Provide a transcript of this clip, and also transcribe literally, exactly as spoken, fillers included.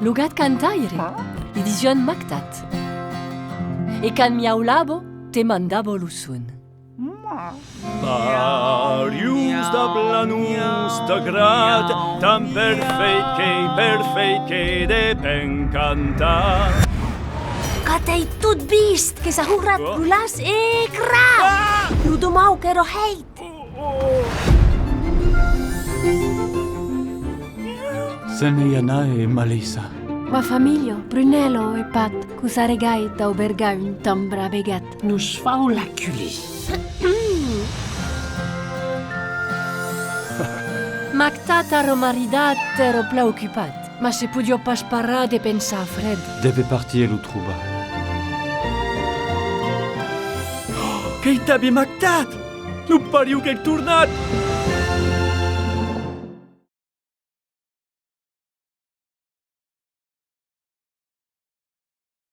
Lo gat cantaire, li disián Mactat. E quand miaulava, te mandava lo son. Parius da blanus da grat, tan perfeit qu'ei, perfeit qu'ei de ben cantar. Gat ei tot vist, que s'a hurrat lo laç e cra! Lo domau qu'èra hèit. Se n'ei anat e m'a laissat. Ma familha, Brunello e Pat, que'us arregai d'aubergar un tan brave gat. Nos fau l'aculhir. Mactat, ara maridat, èra plan ocupat, mas se podiá pas parar de pensar a Fred. Deve partir e lo trobar. Qu'ei tanben Mactat! Non pariu qu'ei tornat!